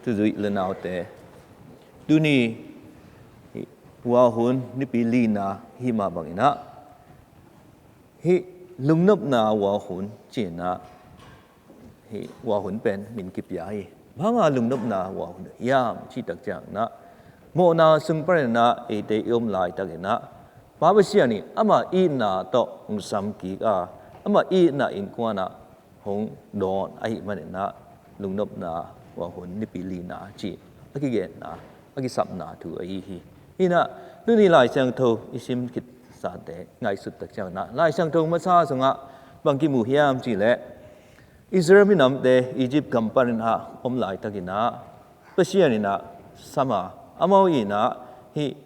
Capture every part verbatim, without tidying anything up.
Thuzuih le naute, tuni hih Huahun Nipi lina hih mah bangin ah, hih lungnopna huahun ci-in ah, hih huahun pen min kipia hi. Bang hanga lungnopna huahun hiam cih tak ciangin ah, mawhna sung panin ah eite i om laitakin ah, Pa Pasian in ama itna tawh hong sam kik a, ama itna innkuan ah hong dawn ahih manin ah, lungnopna huahun Nipi lina cih a kigenna, a kisapna thu ahi hi. Hi-in ah, tuni Lai Siangtho i sim khit sate ngaihsut tak ciangin ah, Lai Siangtho masa sungah bang kimu hiam cih leh, Israel minamte Egypt gam panin ah om laitakin ah, Pasian in ah sam a, amau in ah hih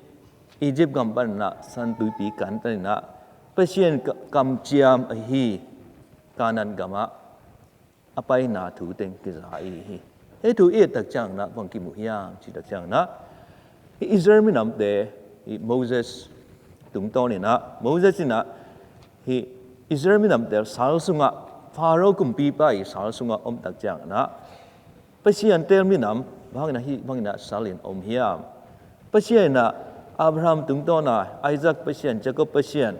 Egypt gam panin ah San Tuipi kantan in ah, Pasian ka-, kamciam ahi Kanaan gamah a paina thu teng kiza ahi hi. Hih thu i et tak ciangin ah bang kimu hiam cih tak ciangin ah, hih Israel minamte hih Moses tungtawn in ah, Moses in ah hih Israel minamte sal sungah, Pharaoh kumpipa ii sal sungah om tak ciangin ah, Pasian teel minam bang hangin ah hih bangin ah salin om hiam? Pasian in ah Abraham tungtawn a Isaac Pasian, Jacob Pasian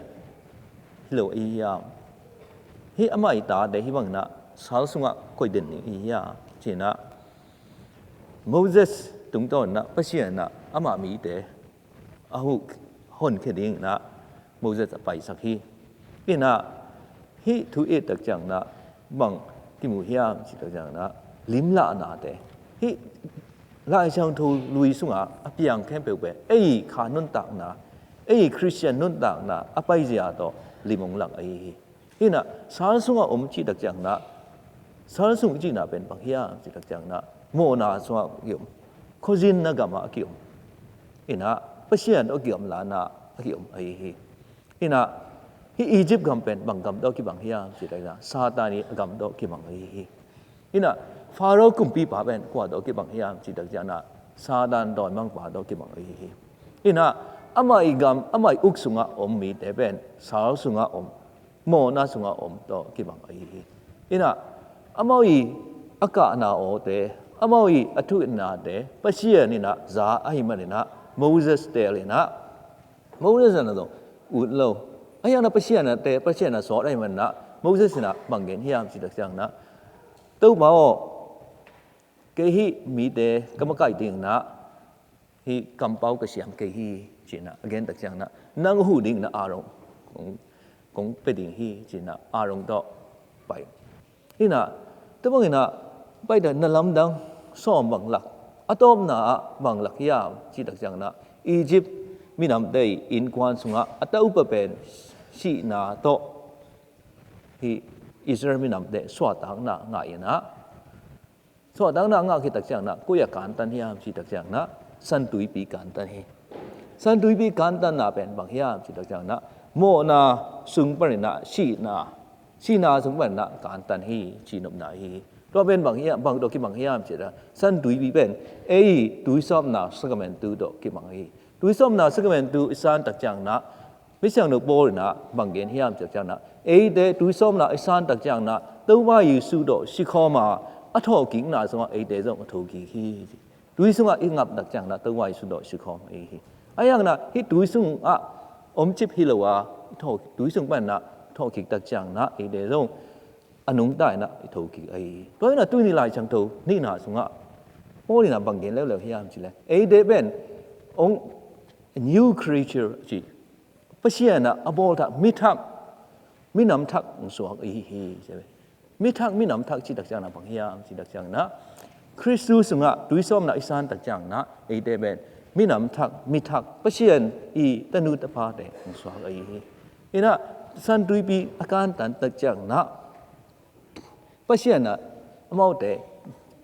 hi lo ahi hiam? Hih amah ii tate hih bangin ah sal sungah koi den ding ahi hiam? Ci-in ah Moses tungtawn in ah Pasian in ah ama mite a huh honkhia dingin ah Moses a paisak hi. Hi-in ah, hih thu i et tak ciangin ah bang kimu hiam cih tak ciangin ah, limlahnate. Hih Lai Siangtho lui sungah a piang khempeuh pen ei kha nuntakna, ei Khristian nuntakna a paizia tawh lim hong lak ahi hi. Hi-in ah, sal sungah om cih tak ciangin ah, sal sung i cihna pen bang hiam cih tak ciangin ah, mawhna sungah a kiom, khuazinna gamah a kiom. Hi-in ah, Pasian tawh kigamlana a kiom ahi hi. Hi-in ah, hih Egypt gam pen bang gam tawh kibang hiam cih tak ciangin ah, Satan ii gam tawh kibang ahi hi. Hi-in ah, Pharaoh kumpipa pen kua tawh kibang hiam cih tak ciangin ah, Satan dawimangpa tawh kibang ahi hi. Hi-in ah, amah ii gam, amah ii uk sungah om mite pen sal sungah om, mawhna sungah om tawh kibang ahi hi. Hi-in ah, amau ii a kahna awte, amau ii a thu-etnate Pasian in ah za ahih manin ah, Moses teel in ah, Moses in ah zong ut lo. Ahi hangin ah Pasian in ah teel, Pasian in ah sawt ahih manin ah, Moses in ah bang gen hiam cih tak ciangin ah, Topa aw, kei hih mite ka makaih dingin ah hih kampau ka siam kei hi, ci-in ah a gen tak ciangin ah, nang huh dingin ah Aaron kong, kong pia ding hi, ci-in ah Aaron tawh pai. Hi-in ah, tua bangin ah pai ta, na lamdang sawm bang lak, a tawpna ah bang lak hiam cih tak ciangin ah, Egypt minamte ii innkuan sungah a tawpna pen sihna tawh hih Israel minamte suahtakna ngah in ah, suahtakna ngah khit tak ciangin ah, koi ah kantan hiam cih tak ciangin ah, San Tuipi kantan hi. San Tuipi kantanna pen bang hiam cih tak ciangin ah, mawhna sung panin ah sihna, sihna sung panin ah kantan hi, ci nopna ahi hi. Tua pen bang hiam, bang tawh kibang hiam cih tak ciangin ah, San Tuipi pen ei tuisawpna sakramentu tawh kibang ahi hi. Tuisawpna sakramentu i san tak ciangin ah, Misiangtho Paul in ah bang gen hiam cih tak ciangin ah, eite tuisawpna i san tak ciangin ah, Topa Jesu tawh sikhawm a, a thawhkikna sungah eite zong a thokik hi. Tui sungah i ngap tak ciangin ah, Topa Jesu tawh sikhawm ahi hi. Ahi hangin ah, hih tui sungah omcip hi lo a, thaw-, tui sung panin ah thawhkik tak ciangin ah, eite zong a nungta in ah i thokik ahi hi. Tua hi-in ah, tuni Lai Siangtho nihna sungah Paul in ah bang gen leuleu hiam cih leh, eite pen hong, new creature ci, Pasian in ah a bawl thak, mi thak, minam thak hong suak ahi hi, ci. Mi thak, minam thak cih tak ciangin ah bang hiam cih tak ciangin ah, Khristu sungah tuisawpna i san tak ciangin ah, eite pen minam thak, mi thak, Pasian ii tanu tapate hong suak ahi hi. Hi-in ah, San Tuipi a kantan tak ciangin ah, Pasian in ah amaute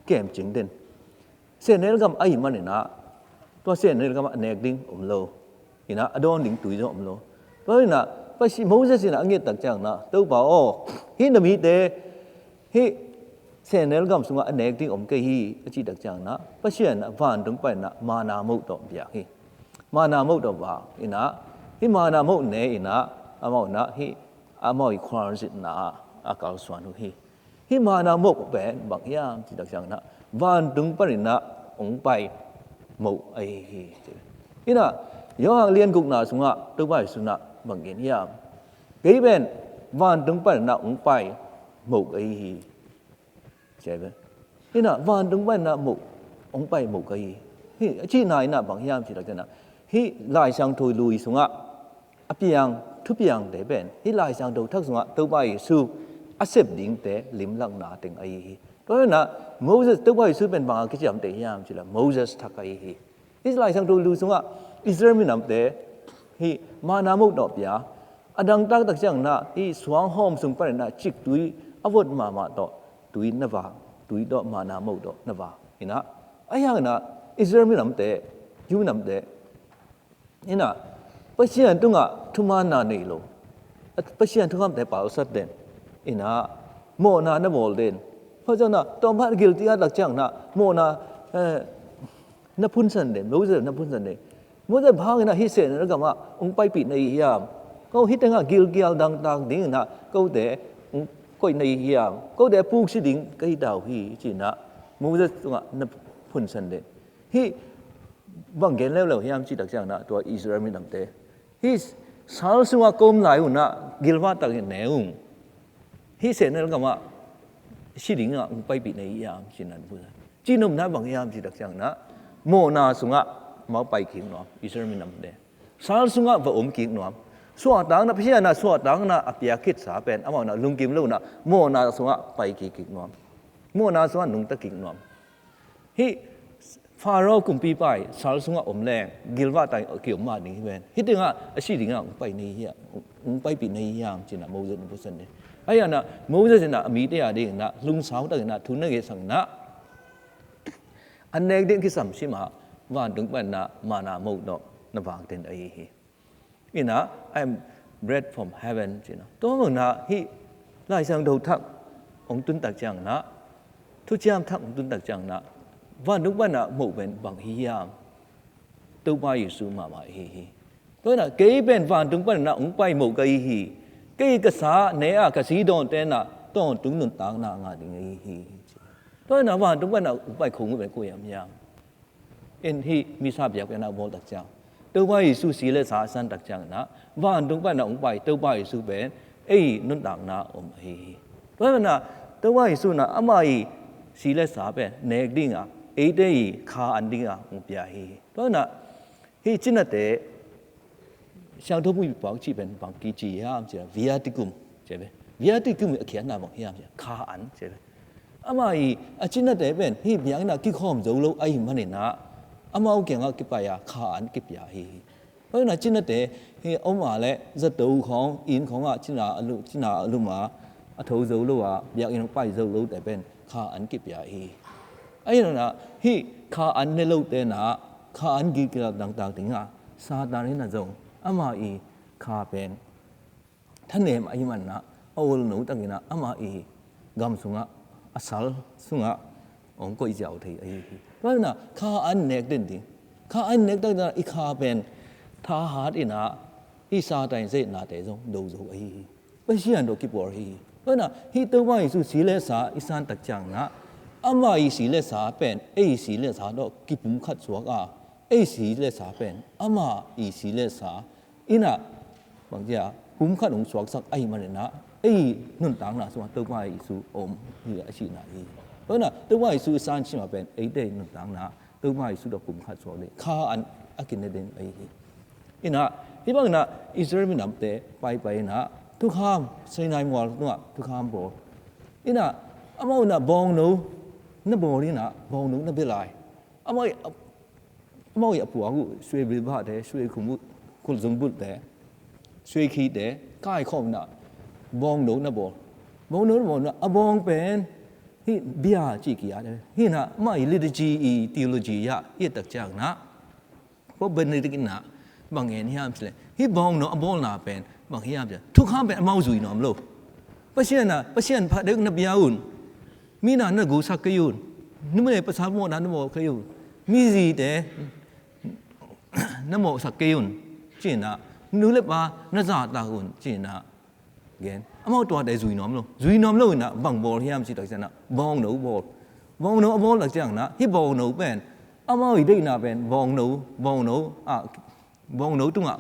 kemcing den. Sehnel gam ahih manin ah, tua sehnel gam ah a nek ding om lo. Hi-in ah, a dawn ding tui zong om lo. Tua hi-in ah, Pasi-, Moses in ah a nget tak ciangin ah, Topa aw, hih na mite hih sehnel gam sungah a nek ding om kei hi, a cih tak ciangin ah, Pasian in ah vantung panin ah manna moh tawh piak hi. Manna moh tawh vak in ah, hih manna moh ne in ah, amau in ah hih amau ii khualzinna ah a kalsuan uh hi. Hih manna moh pen bang hiam cih tak ciangin ah, vantung panin ah hong pai moh ahi hi. Inah, Johan lian gukna sungah Topa Jesu inah bang gen hiam? Kei pen vantung panin ah hong pai moh ahi hi. Ci ve. Inah vantung panin ah moh, hong pai moh ahi hi. Hih a cihna inah bang hiam cih tak ciangin ah, hih Lai Siangtho lui sungah a piang thupiangte pen hih Lai Siangtho thak sungah Topa Jesu a sep dingte limlakna teng ahi hi. Tua hi inah Moses, Topa Jesu pen bang a kiciamteh hiam cih leh Moses thak ahi hi. Hih Lai Siangtho lui sungah Israel minamte hih manna moh tawh pia, a dangtak tak ciangin ah hih suanghawm sung panin ah ciktui a vot mahmah tawh tui na vak, tui tawh manna moh tawh na vak. Inah, ahi hangin ah Israel minamte, Jew minamte inah Pasian tungah thumaanna nei lo, Pasian thukhamte palsat den, inah mawhna na bawl den. Pasian ah tawmkhat guilty a tak ciangin ah mawhna, eh, na phunsan den, Moses na phunsan den. Moses, bang hangin ah hih sehnel gamah hong paipih na hi hiam? Ko hih tengah gilkial dangtak dingin ah kote hong koih na hi hiam? Kote puksi ding ka hi ta uh hi, ci-in ah Moses tungah na phunsan den. Hih bang gen leuleu hiam cih tak ciangin ah tua Israel minamte hih sal sungah ka om lai un ah gilvah takin ne ung. Hih sehnel gamah si dingah hong paipih na hi hiam, ci-in ah na phunsan. Cihnopna bang hiam cih tak ciangin ah mawhna sungah amau pai kik nuam, Israel minamte. Sal sungah va om kik nuam. Suahtakna, Pasian ah suahtakna a piak khitsa pen amau inah lungkim lo inah mawhna sungah pai kik kik nuam. Mawhna sungah nungta kik nuam. Hih Pharaoh kumpipa in sal sungah om leng gilvah takin kiom mah ding hi ven. Hih tengah a si dingah hong pai na hi hiam, hong paipih na hi hiam, ci-in ah Moses na phunsan den. Ahi hangin ah Moses inah a mite a dingin ah lungsau takin ah thu na ngetsak inah an nek ding kisam sim a, vantung panin ah manna moh tawh na vak den ahi hi. Inah, "I am bread from heaven," ci-in ah. Tua mah inah hih Lai Siangtho thak hong tun tak ciangin ah, thuciam thak hong tun tak ciangin ah, vantung panin ah moh pen bang hi hiam? Topa Jesu mahmah ahi hi. Tua inah kei pen vantung panin ah hong pai moh ka hi hi. Kei ka sa ne a ka si dawnte inah tawntung nuntakna ngah ding ahi hi. Tua inah vantung panin ah hong pai khong uh pen kua hiam hiam? En, hih Missa biakpiakna bawl tak ciang, Topa Jesu si le sa a san tak ciangin ah vantung panin ah hong pai Topa Jesu pen ei nuntakna om ahi hi. Tua inah Topa Jesu inah amah i si le sa pen nek dingah, eite i kha an dingah hong pia ahi hi. Tua inah hih cinate Siangtho Pawl in cih pen bang kici hiam cih leh viaticum, ci ve. Viaticum a khiatna bang hiam cih leh kha an, ci ve. Amah i a cinate pen hih biakinn ah kikhawm zo lo ahih manin ah amau kiangah kipai a kha an kipia hi. Tua inah cinate hih om a leh zato khawng, inn khawngah cina a lu-, cina a lum a, a tho zo lo a, biakinn hong pai zo lote pen kha an kipia hi. Ahi hangin ah hih kha an ne lote inah kha an gilkial dangtak dingah Satan in ah zong amah i kha pen thanem ahih manin ah a olno takin ah amah i gam sungah, a sal sungah hong koih ziau thei ahi hi. Tua inah kha an nek den ding, kha an nek takin ah i kha pen thahat in ah hih Satan i zeetnate zong do zo ahi hi. Pasian tawh kipuak hi. Tua inah hih Topa Jesu si le sa i san tak ciangin ah amah i si le sa pen ei si le sa tawh kipumkhat suak a, ei si le sa pen amah i si le sa in ah bang ci a pumkhat hong suaksak ahih manin ah ei nuntakna sungah Topa Jesu om hi a cihna hi. Tua inah Topa Jesu i san cih mah pen eite nuntakna Topa Jesu tawh pumkhat suak ding, kha an a kine ding ahi hi. Inah hih bangin ah Israel minamte paipai inah thukham, Sinai mual tungah thukham bawl. Inah amau inah bawngno na bawl inah bawngno na bia lai. Amau i, amau i a puak uh suai bilbahte, suai khum uh, khulzung bulhte, suai khite kaikhawm inah bawngno na bawl. Bawngno na bawl inah a bawng pen hih bia cih ki-at hi inah amah i liturgy i theology ah i et tak ciangin ah Pope Benedict in ah bang gen hiam cih leh hih bawngno a bawlna pen bang hiam cih leh thukham pen amau zui nuam lo. Pasian ah, Pasian phat deuh na bia un. Mi na na gusak kei un. Numei pasal mawhna na bawl kei un. Mizite na mawhsak kei un. Ci-in ah nu le pa na zahtak un. Ci-in ah gen. Amau tuate zui nuam lo. Zui nuam lo in ah bang bawl hiam cih tak ciangin ah bawngno bawl. Bawngno a bawl tak ciangin ah hih bawngno pen Amau i deihna pen bawngno, bawngno, ah, bawngno tungah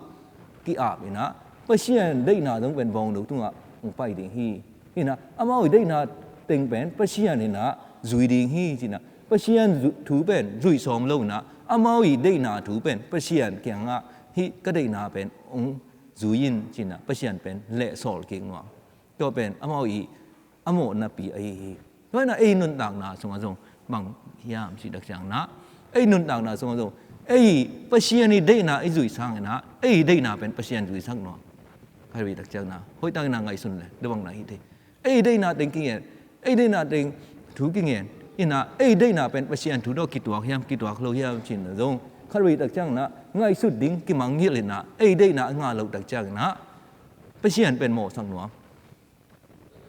ki-ap inah, Pasian deihna zong pen bawngno tungah hong pai ding hi. Inah, amau i deihna teng pen Pasian inah zui ding hi, cinah. Pasian zu-, thu pen zuih sawm lo inah, amau i deihna thu pen Pasian kiangah hih ka deihna pen hong zui in, cinah, Pasian pen lehsawl kik nuam. Tua pen amau i a mawhnapi ahi hi. Tua inah ei nuntakna sungah zong bang hiam cih tak ciangin ah, ei nuntakna sungah zong ei Pasian i deihna i zuih sangin ah, ei deihna pen Pasian zuihsak nuam. Khatvei tak ciangin ah hoih takin ah ngaihsun le tua bang na hi thei. Ei deihna teng kingen, ei deihna teng thu kingen inah, ei deihna pen Pasian thu tawh kituak hiam, kituak lo hiam cih inah zong khatvei tak ciangin ah ngaihsut ding kimangngilh inah, ei deihna a ngah loh tak ciangin ah Pasian pen mawhsak nuam.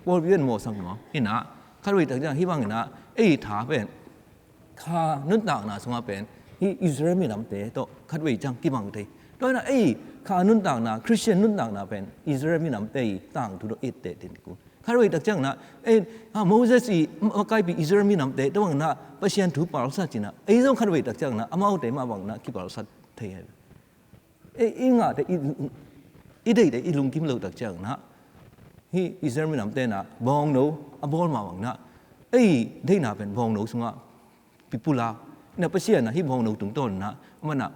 Pawlpi pen mawhsak nuam. Inah, khatvei tak ciang hih bang inah, ei tha pen, kha nuntakna sungah pen, hih Israel minamte tawh khatvei ciang kibang thei. Tua inah ei kha nuntakna, Khristian nuntakna pen Israel minamte i tangthu tawh etteh ding kul. Khatvei tak ciang inah, ei, ha, Moses i makaipi Israel minamte tua bang inah Pasian thu palsat cinah, ei zong khatvei tak ciang inah amaute mah bang inah kipalsat thei hi. Ei, i ngahte, i, i deihte i lungkim loh tak ciang inah, hih Israel minamte inah bawngno a bawl mah bang inah, ei deihna pen bawngno sungah pipulak inah, Pasian inah hih bawngno tungtawn inah amah inah,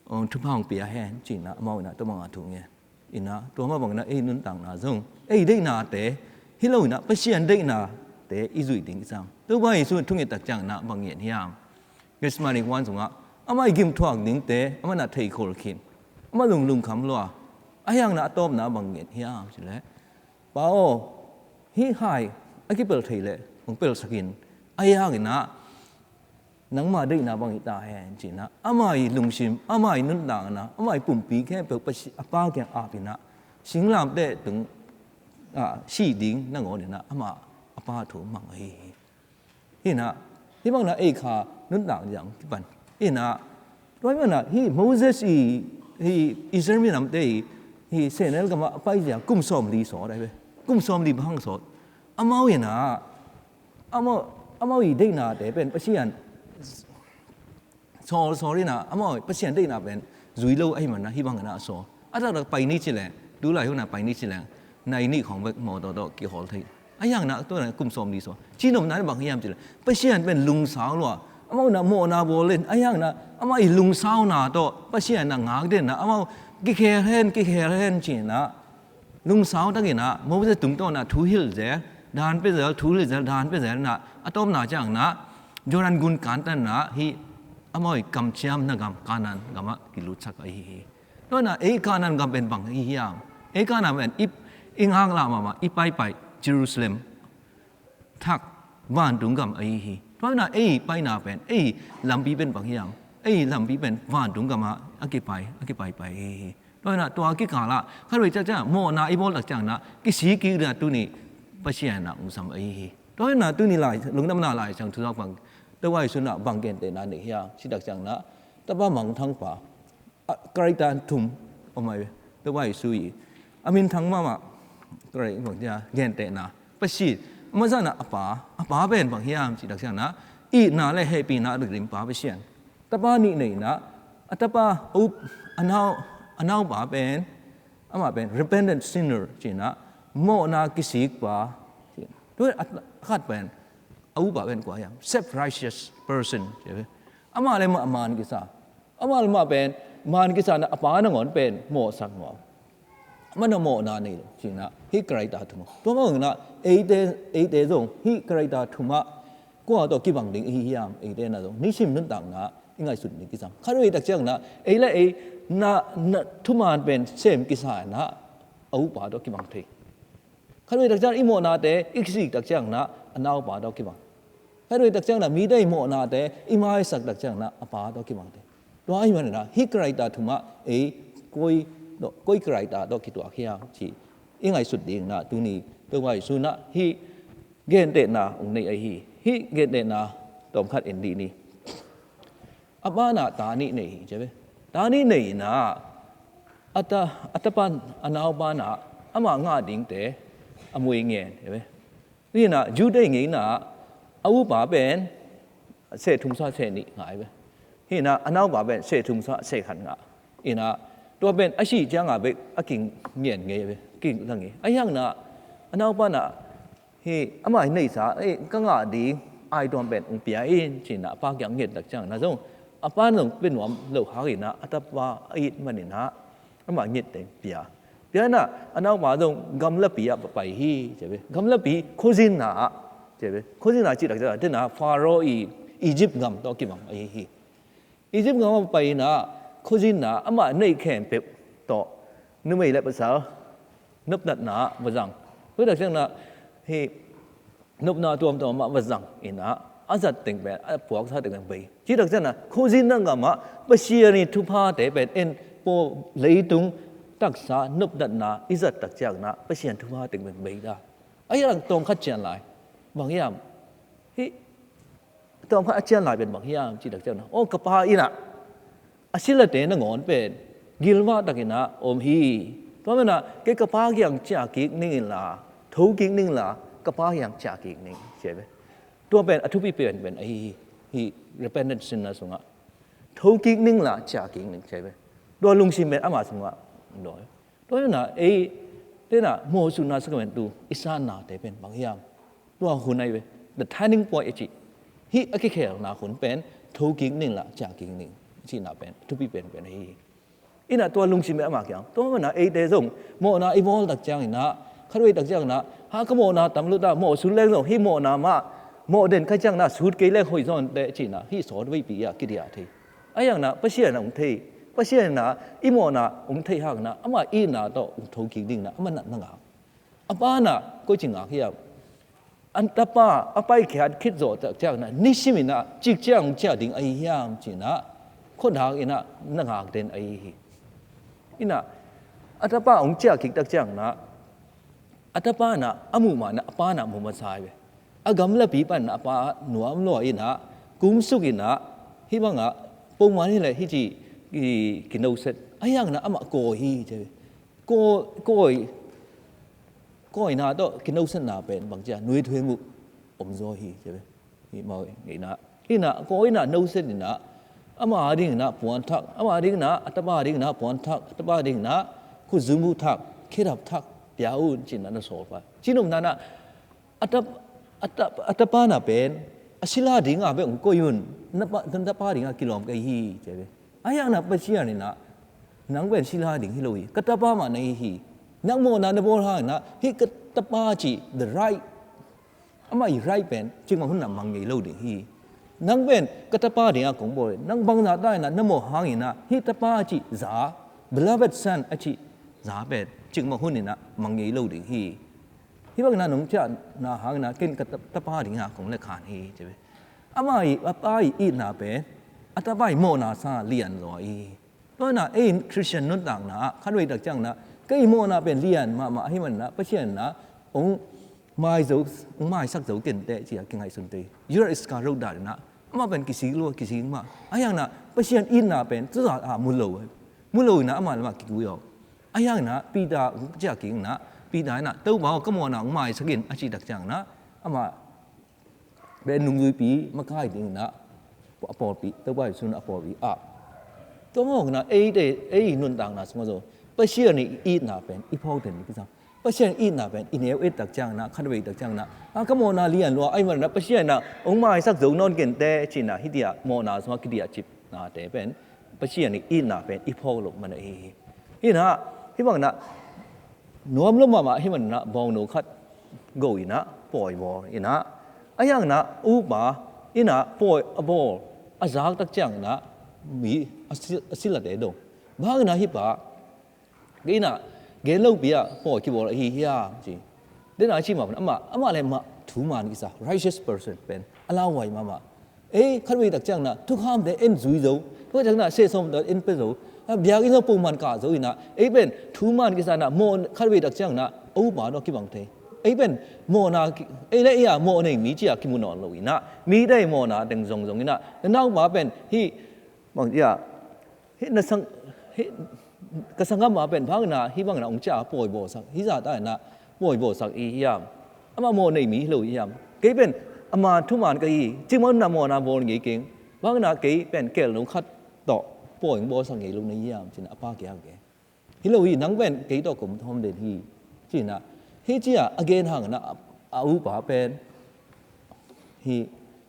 um, thupha hong pia hen ci inah amau inah tua bang a thu ngen. Inah tua mah bang inah ei nuntakna zong ei deihnate hi lo inah Pasian deihnate i zuih ding i cam. Topa Jesu thunget tak ciang inah bang ngen hiam? Gethsemane huan sungah amah i gimthuak dingte amah inah theikhol khin, amah lung lungkham lua. Ahi hang inah a tawpna bang ngen hiam cih leh, Pa aw, hih hai a kipel thei leh hong pelsak in. Ahi hang inah nangma deihna bang hi ta hen ci inah, amah i lungsim, amah i nuntakna, amah i pumpi khempeuh Pasi-, a Pa kiang ap inah, singlamteh tung, ah, sih ding nangawn inah amah a Pa thu mang ahi hi. Hi inah, hih bang inah ei kha nuntak ding kipan. Hi inah, tua hi mah inah, hih Moses i, hih Israel minamte i, hih sehnel gamah a paizia kum sawmli sawt ahi ve. Kum sawmli bang hang sawt. Amau inah, amau, amau i deihnate pen Pasian sawl, sawl inah, amau Pasian deihna pen zui lo ahih manin ah hih bang inah a sawl. A taktak pai ni ci leng, tu lai hun ah pai ni ci leng, nai nih khawng bek mawtaw tawh kihawl thei. Ahi hang inah tua inah kum sawmli sawl. Cinopna inah bang hiam ci leng, Pasian pen lungsau lua. Amau inah mawhna bawl in, ahi hang inah amah i lungsauna tawh Pasian inah ngak den inah amau kikhel hen, kikhel hen ci inah, lungsau takin ah Moses tungtawn ah thu hilh zel, dan pia zel, thu hilh zel, dan pia zel inah, a tawpna ciang inah Jordan gun kantan inah hih amau i kamciamna gam Kanaan gamah kilutsak ahi hi. Tua inah ei Kanaan gam pen bang ahi hiam? Ei Kanaan pen i, i ngaklah mahmah, i paipai Jerusalem thak vantung gam ahi hi. Tua inah ei paina pen, ei lampi pen bang hiam? Ei lampi pen vantung gamah a kipai, a kipaipai ahi hi. Tua inah tua kikal ah khatvei ciang ciang mawhna i bawl tak ciang inah kisik kik ding ah tuni Pasian inah hong sam ahi hi. Tua inah tuni lai, Lungdamna Laisiangtho sungah bang, Topa Jesu inah bang gentehna nei hiam cih tak ciang inah, tapa mangthangpa, a, character thum om ahi ve. Topa Jesu i a minthang mahmah, character bang cia, gentehna. Pasian, a masa inah a Pa, a Pa pen bang hiam cih tak ciang inah, itna le hehpihna ringpa Pasian. Tapa nih nei inah, a tapa, a u, a nau, a naupa pen, amah pen repentant sinner ci inah, mawhna kisikpa. Tua a khat pen, a upa pen kua hiam? Self-righteous person ci ve. Amah le amah man kisa. Amah le amah pen man kisa inah a pa nangawn pen mawhsak nuam. Amah inah mawhna nei lo ci inah, hih character thum. Tua mah bang inah eite, eite zong hih character thum ah kua tawh kibang ding i hi hiam? Eite inah zong nisim nuntakna i ngaihsut ding kisam. Khatvei tak ciang inah ei le ei na, na thuman pen sem kisa inah a upa tawh kibang thei. Khatvei tak ciang i mawhnate i kisik tak ciang inah a naupa tawh kibang. Khatvei tak ciang inah mite i mawhnate i maisak tak ciang inah a pa tawh kibang thei. Tua ahih manin ah hih character thum ah ei koi, koi character tawh kituak hiam cih i ngaihsut ding inah tuni Topa Jesu inah hih gentehna hong nei ahi hi. Hih gentehna tawmkhat en dih ni. A pa inah ta nih nei hi ci ve. Ta nih nei inah, a ta, a tapa, a naupa inah amah ngah dingte a mui ngen hi ve. Hi inah Jew te ngeina ah a upa pen seh thum sua seh nih ngah hi ve. Hi inah a naupa pen seh thum sua seh khat ngah. Inah tua pen a sih ciangah bek a kingian ngei ve, kingzang ngei. Ahi hangin ah a naupa inah hi amah i neihsa, "Ei, ka ngah ding aituam pen hong pia in," ci inah a pa kiang nget tak ciangin ah zong a pa in zong pia nuam lo hang inah a tapa a it man inah amah nget teng pia. Pia inah a naupa zong gamlapi ah pai hi ci ve. Gamlapi khuazin ah ci ve. Khuazin ah cih tak ciangin ah, Faro i Egypt gam tawh kibang ahi hi. Egypt gam ah pai inah khuazin ah amah neih khempeuh tawh numei le pasal nopnatna ah va zang. Tua tak ciangin ah hi nopna tuamtuam ah va zang inah a zat teng pen, a puaksa teng pen bei. Cih tak ciangin ah khuazin ah gam ah Pasian i thuphate pen en paw, leitung taksa nopnatna i zat tak ciangin ah Pasian thupha teng pen bei ta. Ahi hang tawm khat cian lai. Bang hiam? Hi tawm khat a cian lai pen bang hiam cih tak ciangin ah, "Aw, ka pa inah a silate nangawn pen gilvah takin ah om hi. Tua manin ah kei ka pa kiang ciah kik ning inla, tho kik ning inla, ka pa kiang ciah kik ning," ci ve. Tua pen a thupi pen pen ahi hi. Hi repentant sinner sungah, "Tho kik ning inla ciah kik ning," ci ve. Tua lungsim pen ama sungah dawi. Tua hi inah eite inah mawhsutna sakramentu i sannate pen bang hiam? Tua hun ahi ve. The turning point a cih, hih a kikhelna hun pen, "Tho kik ning inla ciah kik ning," cihna pen thupi pen pen ahi hi. Inah tua lungsim pen ama kiang. Tua manin ah eite zong mawhna i bawl tak ciangin ah, khatvei tak ciangin ah, "Ha, ka mawhna tam lo ta, mawhsut leng zong hih mawhna mah, mawh den kha ciangin ah sut kei leng hoih zaw inteh," ci inah hih sawtveipi ah kidiah thei. Ahi hangin ah Pasian ah hong thei. Pasian inah i mawhna hong theih hangin ah ama itna tawh hong tho kik dingin ah ama na ngak. A pa inah koici ngak hiam? A tapa a paikhiat khit zawh tak ciangin ah nisim inah cikciang hong ciah ding ahi hiam ci inah khuadak inah na ngak den ahi hi. Inah a tapa hong ciah kik tak ciangin ah a tapa inah a muh mah inah a pa inah mu masa hi ve. A gamlapi pan inah a pa nuam lua inah kumsuk inah hih bangah pongman hileh hih ci ki, kinoset. Ahi hangin ah amah kawi hi ci ve. Kawi, kawi, kawina tawh kinosatna pen bang ci a, nuithuim uh om zaw hi ci ve. Hih mawh ngeina inah, kawina noset inah, ama ding inah puan thak, ama ding inah, a tapa ding inah puan thak, a tapa ding inah khutzum uh thak, khedap thak pia un ci inah na sawl pah. Cinopna inah a tap, a tap, a tapa na pen a sila dingah bek hong koih un, na pa, na tapa dingah kilawm kei hi ci ve. Ahi hangin ah Pasian inah nang pen sila ding hi lo hi. Ka tapa mah na hi hi. Nang mawhna na bawl hangin ah hih ka tapa cih the right, amah i right pen cikmah hun inah mang ngei lo ding hi. Nang pen ka tapa dingah kong bawl hi. Nang bangzah ta inah na mawh hangin ah hih tapa cih za, beloved son a cih za pen cikmah hun inah mang ngei lo ding hi. Hih bangin ah nong ciahna hangin ah ken ka ta, tapa dingah kong letkhan hi ci ve. Amah i, a pa i itna pen a tapa i mawhna sangah lian zaw hi. Tua inah ei Khristian nuntakna ah khatvei tak ciangin ah kei mawhna pen lian mahmah ahih manin ah Pasian inah hong mai zo, hong maisak zo kei inteh ci a kingaihsun thei. Judas Iskariot dan inah amah pen kisik lua, kisik mah. Ahi hangin ah Pasian itna pen tuzat ah mu lo, mu lo inah amah lamah kigui aw. Ahi hangin ah Peter hong ciah kik inah, Peter inah, "Topa aw, ka mawhna hong maisak in," a cih tak ciangin ah amah pen nungzuipi makai ding inah a pawlpi, Topa Jesu in a pawlpi ah. Tua mawh inah eite, ei nuntakna sungah zong Pasian i itna pen i phawk den ding kisam. Pasian i itna pen i neu et tak ciangin ah, khatvei tak ciangin ah, a, ka mawhna lian lua ahih manin ah Pasian inah hong maisak zo nawn kei inteh ci inah hih tiah mawhna sungah kidiah cipnate pen Pasian i itna pen i phawk loh man ahi hi. Hi inah hih bangin ah nuam lo mahmah ahih manin ah bawngno khat go inah pawi bawl inah, ahi hangin ah upa inah pawi a bawl a zak tak ciangin ah mi a si, a silate dong. Bang hangin ah hih pa kei inah gen lopi ah pawi kibawl ahi hiam ci. Dena ci mah pen amah, amah le amah thuman kisa, righteous person pen a lauhuai mahmah. Ei khatvei tak ciangin ah thukhamte en zui zo, khatvei tak ciangin ah sehsawmte en pia zo, a biakinn zong pongman kah zo inah ei pen thuman kisa inah mawh, khatvei tak ciangin ah a upa tawh kibang thei. Ei pen mawhna ki, ei le ei a mawh nei mi ci a kimu nawn lo inah mite i mawhna teng zongzong inah na naupa pen hih bang ci a, hih na sang, hih ka sanggam a pen bang inah hih bang inah hong ciah a pawi bawlsak, hih zah ta inah pawi bawlsak i hiam? Amah mawh nei mi hi lo i hiam? Kei pen a man thuman ka hi, cimawh na mawhna bawl ngei keng. Bang na kei pen kelno khat tawh pawi hong bawlsak ngei lo na hiam, ci-in a pa kiang ke. Hi lo hi, nang pen kei tawh kum thawm den hi, ci-in a, hi ci-a a gen hangin a, a upa pen hi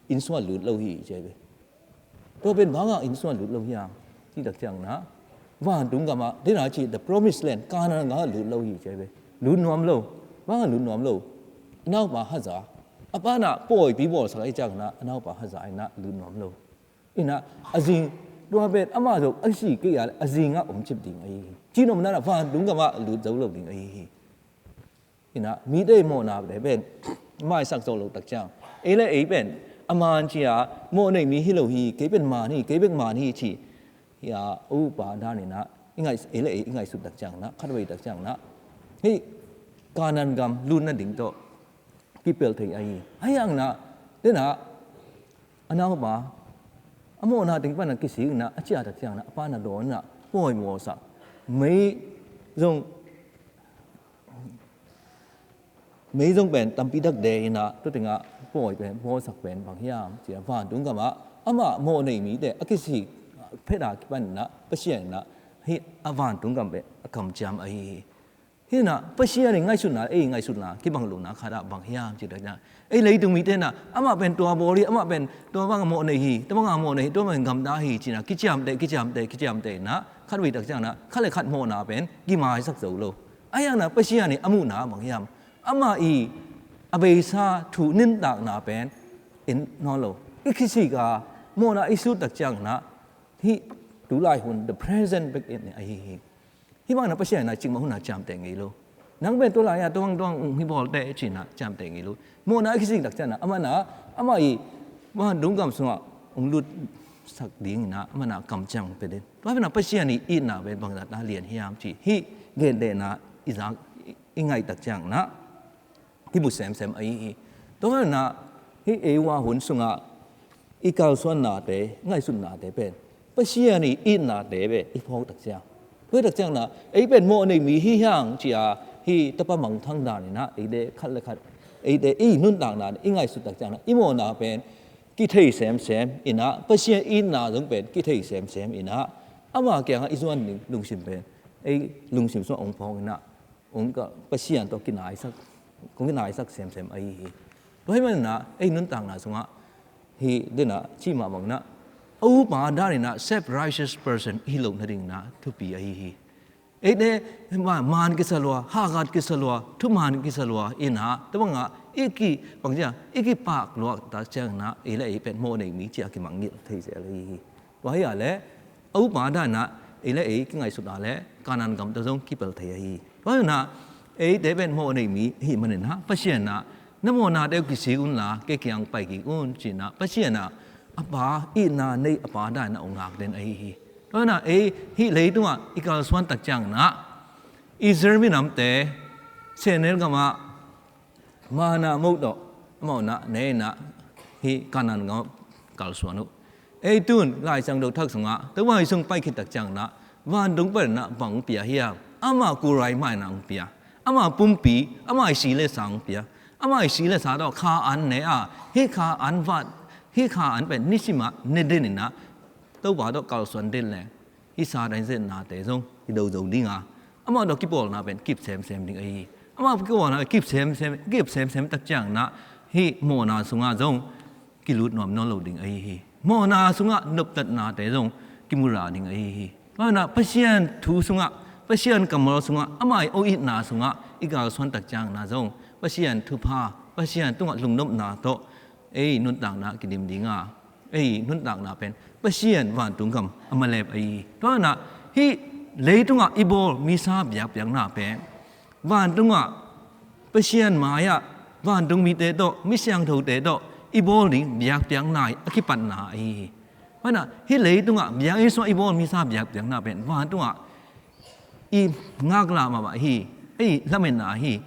inn sungah lut lo hi, ci hi ve. Tua pen bang hang inn sungah lut lo hiam, cih tak ciangin a, vantung gamah, dena ci the promised land, Canaan gamah lut lo hi, ci hi ve. Lut nuam lo. Bang hang lut nuam lo? A naupa haza. A pa na pawipi bawlsak ahih ciangin a, a naupa haza in a lut nuam lo. In a, a zing, tua pen amah zong a si kei a, a zingah om cip ding ahi hi. Cih nopna in a vantung gamah lut zo lo ding ahi hi. In a, mite mawhnate pen maisak zo lo tak ciang, ei le ei pen a man ci-a mawh nei mi hi lo hi, kei pen man hi, kei bek man hi, ci hi a, a upa dan in a, i ngaih, ei le ei i ngaihsut tak ciangin a, khatvei tak ciangin a, hih Canaan gam lut nading tawh kipel thei ahi hi. Ahi hangin a, dena a naupa a mawhna teng pan a kisik in a, a ciah tak ciangin a, a pa na dawn in a, pawi bawlsak. Mei zong, mei zong pen tampi tak de in a, tua tengah pawi pen, bawlsak pen bang hiam, ci-a vantung gamah amah mawh nei mite a kisik phet a kipan in a, Pasian in a, hih a vantung gam pen a kamciam ahi hi. Hi in a, Pasian in ngaihsutna, ei ngaihsutna kibang lohna khat ah bang hiam, ci tak ciang, ei leitung mite in a, amah pen tua bawl hi, amah pen tua bang a mawh nei hi, tua bang a mawh nei hi, tua bang gamta hi, ci-in a, kiciamteh, kiciamteh, kiciamteh in a, khatvei tak ciangin a, khat le khat mawhna pen kimaisak zo lo. Ahi hangin a, Pasian in a muhna bang hiam? Amah i a beisa thu nuntakna pen en nawn lo. I kisik a mawhna i sut tak ciangin a, hih tulai hun, the present back in ahi hi. Hih bangin a Pasian in a cikmah hun a ciamteh ngei lo. Nang pen tulai a tuang tuang hong hi bawl teh, ci-in a ciamteh ngei lo. Mawhna i kisik tak ciangin a, amah in a, amah i vantung gam sungah hong lutsak dingin a, amah in a kamciam hong pia den. Tua pen a Pasian i itna pen bangzah ta lian hiam, cih hih gentehna i zak, i ngaih tak ciangin a, kimu semsem ahi hi. Tua hi in a, hih ei uh a hun sungah i kalsuannate, ngaihsutnate pen Pasian i itnate pen i phawk tak ciang, tua tak ciangin a, ei pen mawh nei mi hi hang, ci-a hih tapa mangthang dan in a, eite khat le khat, eite i nuntakna i ngaihsut tak ciangin a, i mawhna pen kithei semsem in a, Pasian itna zong pen kithei semsem in a, ama kiangah i zuan ding lungsim pen ei lungsim sungah hong phawk in a, hong ka, Pasian tawh kinaisak, kong kinaisak semsem ahi hi. Tua ahih manin a, ei nuntakna sungah hih dena cih mah bangin a, a upa dan in a self-righteous person i hi loh nadingin a thupi ahi hi. Eite ma-, man kisa lua, hakat kisa lua, thuman kisa lua in a, tua bangah i ki, bang ci-a, i kipak luat tak ciangin a, ei le ei pen mawh nei mi ci-a kimangngilh thei zel ahi hi. Tua hi a leh, a upa dan in a, ei le ei kingaihsut a leh, Canaan gam tawh zong kipel thei ahi hi. Tua hi in a, eite pen mawh nei mi ahih manin a, Pasian in a, na mawhnate uh kisik unla, kei kiang pai kik un, ci-in a, Pasian in a, a pa, itna nei a pa dan in a hong ngak den ahi hi. Tua hi in a, ei hih leitungah i kalsuan tak ciangin a, Israel minamte, sehnel gamah, manna moh tawh amau na ne in a, hih Canaan gam kalsuan uh. Ei tun Lai Siangtho Thak sungah, Topa Jesu hong pai khit tak ciangin a, vantung pan in a bang hong pia hiam? Amah kulrai mah in a hong pia. Amah pumpi, amah i si le sa hong pia. Amah i si le sa tawh kha an ne a, hih kha an vat, hih kha an pen nisim a ne den in a, Topa tawh kalsuan den leng, hih Satan i zetnate zong kido zo ding a, amah tawh kipawlna pen kip semsem ding ahi hi. Amah kipawlna kip semsem, kip semsem tak ciangin a, hih mawhna sungah zong kilut nuam nawn lo ding ahi hi. Mawhna sungah noptatnate zong kimu ra ding ahi hi. Tua hi in a, Pasian thu sungah, Pasian kammal sungah, amah i itna sungah i kalsuan tak ciangin a zong, Pasian thupha, Pasian tungah lungnopna tawh ei nuntakna kidim ding a, ei nuntakna pen Pasian vantung gam a malep ahi hi. Tua hi in a, hih leitungah i bawl misa biakpiakna pen vantungah Pasian mai-ah vantung mite tawh, mi siangthote tawh i bawl ding biakpiakna a kipatna ahi hi. Tua hi in a, hih leitungah biakinn sungah i bawl misa biakpiakna pen vantungah i ngaklah mahmah hi, ei lametna hi.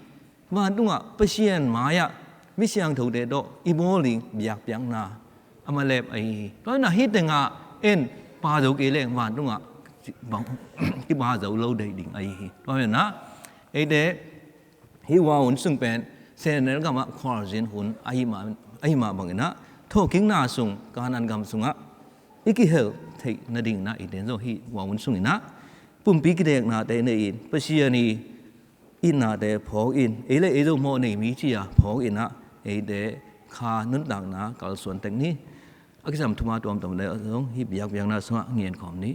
Vantungah Pasian mai-ah mi siangthote tawh i bawl ding biakpiakna a malep ahi hi. Tua hi in a, hih tengah en pha zo kei leng vantungah bang kipha zo lo ding ahi hi. Tua hi in a, eite hih uh a hun sung pen sehnel gamah khualzin hun ahi mah, Ahih mah bangin ah thawhkikna sung Kanaan gam sungah i kihel theih nadingin ah eite zong hih Wawun sungin ah pumpi kideknate nei-in Pasian i itnate phawk in, ei le ei zong mawh nei mi ci-a phawk in ah eite kha nuntakna kalsuan tek ni. A kisam thuma tuamtuam le zong hih biakpiakna sungah ngen khawm ni.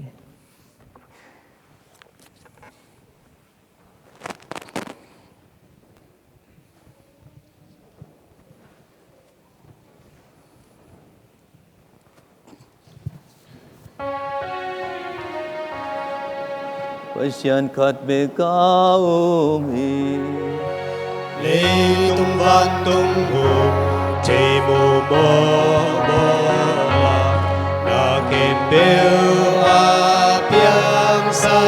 Pasian khat bek a um hi. Leitung vantung uh thei mawhmawh a, na khempeuh a piangsa